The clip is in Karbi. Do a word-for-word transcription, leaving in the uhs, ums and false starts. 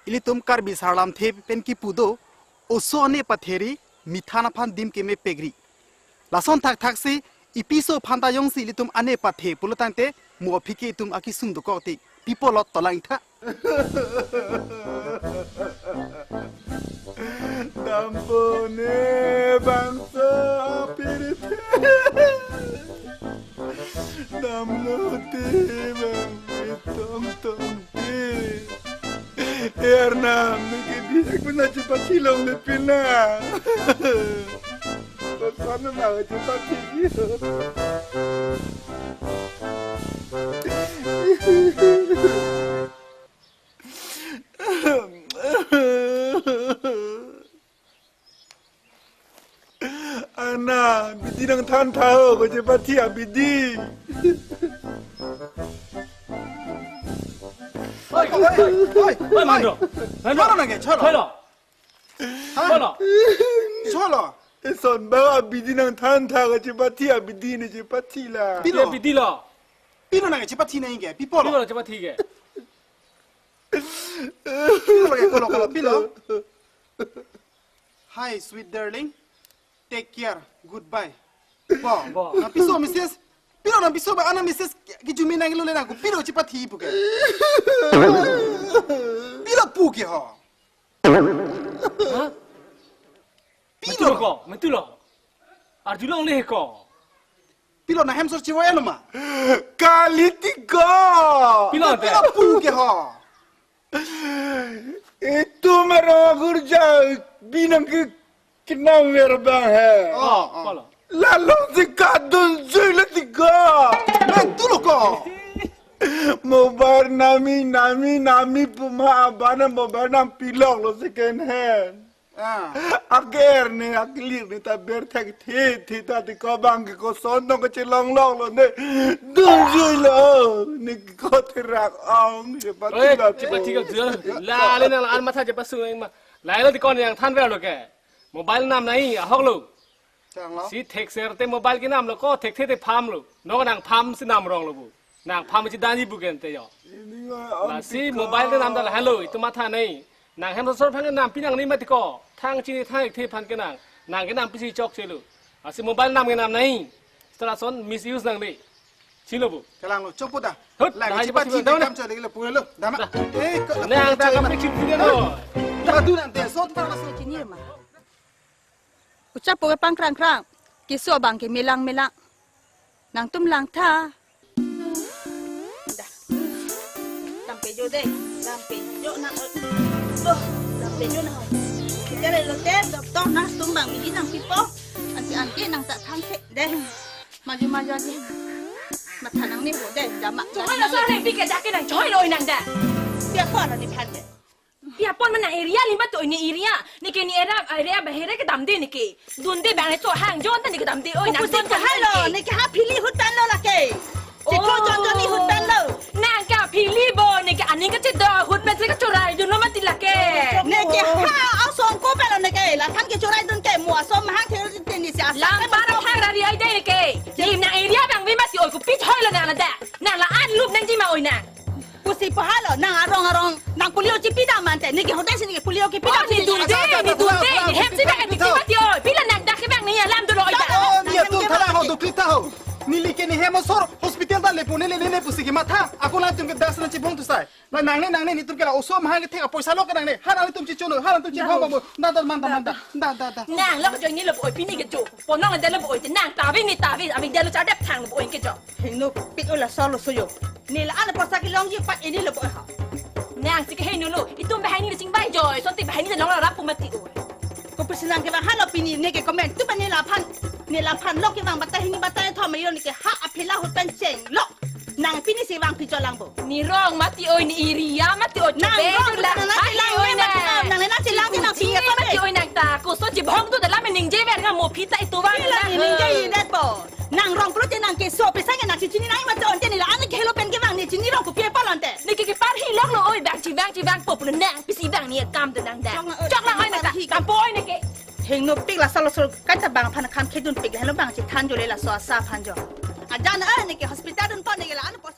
ilitum Karbi Sarlamthe pen kipu do, oso ane patheri, mithan aphan dim kemepekri. Lason thakthaksi, ipiso aphanta jongsi ilitum ane pathe pulo tangte, mo aphi ke itum akesung dokok ti. Pi pulo, tolang-ik tha. Dampo ne bangso apirthe. Damlo te bang tongtong te. Ernam ne ke biak puna chepathelongle pina. Kosonma chepathe. Ana, bidi nangthan tha ho, ko chepathe abidi. Oi, oi, oi, oi, oi, Mandro. Mandro. Cholo nangke, cholo. Cholo. Ha? Cholo. Cholo. Eson ba abidi nangthan tha, ko chepathe abidi ne chepathe la. Pilo. Abidi lo. Pilo nangke chepathe nangke, pi pulo. Pilo chepathe ke. Pilo ke, kolo, kolo, pilo. Hi, sweet darling. Take care. Goodbye. Bo. Bo. Nangpiso message. Pilo nangpiso ba, ana message kijumi nanglo le nang. Pilo chepathe pu ke. Pilo pu ke ho. Ha? Pilo. Metu lo ko, metu lo. Arjulongle ko. Pilo nang hemsor chivo elo ma? Kali ti ko. Pilo te. Pilo pu ke ho. Itum arong agurja binong ke kenam ver bang he. Oh, oh. Pilo. Lalo si kadunjui le ti ko. Metu lo ko. Mobile nami, nami, nami puma abana mobile nangpiloklo second hand. Ah. Aker ne, aklir ne ta ber thekthe, the ta ti ko bang ke koson tong kechelongloklo ne. Dunjuilo, ne ko therak ong, chepathe. Oi, lo chepathe ko jua. La le nang la-an matha chepasung ma. Lahelo ti ko nangthan verlo ke. Mobile nam nai ahok lo. Changlo. Si thekser te mobile kenamlo ko, thekthe te phamlo. No nangpham si namronglo bu. Nangpham si danji bu ke ante jo. Lasi mobile te namdam lahelo, itum matha nai. Nang hemsor aphan kenam pi nangne mati ko. Thang chini thang ikthe aphan kenam. Nang kenam pisi chokchelo. Lasi mobile nam kenam nai. Seta lason misuse nangne. Chilo bu. Kalanglo, chokpo da. Hut, lagi dah, chepathe chepathe dah, kam dah. Chole ke le pura lo. Dama. Dah. Eh, ko-, nang ko-, ta kam chepathe. Chini chini lo. Dah tu nang te, so ta. Chini ma. Uchapo ke pangkrangkrang, keso abang ke melang melang. Nangtum langtha. Dah. Dampe jo dei, dampe jo nang. Doh, dampe jo nang. Kita le lote, doktor nurse atum bang bidi nangpipo. Anke anke nang ta thang ke dei. Maju maju aja. Matha nangne ho dei, dama. Choi lo, so ne pi ke dak ke nang choi lo nang dak. Pi apot lo nephan dei. Pi apot ma nang area lima to ne area. Neke ne area, area bahere kedamde neke. Dunde bang ne to hang jon ta neke damde oi nang. Pusi jon ta kahai lo, neke. Neke ha phili hutdamlo lake. Chiklo jon jon ne hutdamlo. Nang ke phili bo neke aning kachedo hut matre kachoraidunlo mati lake. Neke ha asong ko pelo neke. Laphan kechoraidun ke mo asom hang the teni si asap. Lam para phang rari ai dei neke. Ni nang area bang ve mati oi kopi choi lo nang ladak. Nang la-an lup nangji ma oi nang. Pusi pahalo, nang arong arong, nang polio chipidam ante, neke hotel si neke polio kipidam. Oh, ne dunde, ne dunde, ne hem si bang ati mati oi. Pila nang dak ke bang ne alam dolo oi ta. Oh, ne atum thala ho dukli ta ho. Neli ke ne hem asor hospital ta lepo ne le ne pusi kematha. Ako nangtum ke das nangchibong tu sai. Na nangne nangne netum ke la oso mahang ke thek apoisa lo ke nangne. Ha nangtum chichono, ha nangtum chibong bang bo. Da da manda manda. Da da da. Nang lo jo ne lo oi pini ke jo. Ponong de lo oi te nang ta vi ne ta vi, avi de lo cha dep thang lo oi ke jo. Hingno pik ula solo soyo. Ne la-an apoisa kelongji pat ini lo bo ha. Nang si ke hingno lo. Itum bahai ne sing bai jo. Sonti bahai ne long rap pu mati oi. Kopi si nang ke bang halo pini neke comment. Tu ba ne laphan. Ne laphan lo ke bang batai hini batai thom ayo neke ha aphila hutpen chenglo. Nang pini si bang picholang bo. Ne rong mati oi ne area mati oi. Nang rong la nang chelang oi nang. Nang nang chelang nang pini mati oi nang ta. Koson chibong tu dalam ningje ver nga mo phita itu bang. Pila nang ningje i det bo. Nang rong pulote nang keso pisa ke nang chichini nang mati onte ne la-an ke helo pen ke bang ne chini rong kopi apot lo ante. Neke kepar hilok lo oi bang chibang chibang po pulo nang pisi bang ne kam tu nang da. Chok lang oi nang ta. Kampo oi neke. Hingno pik la salo salo kaita bang aphan kham khedun pik la helo bang chithan jo le laso asa aphan jo. Ajan eh neke hospital dunpo neke la-an apoisa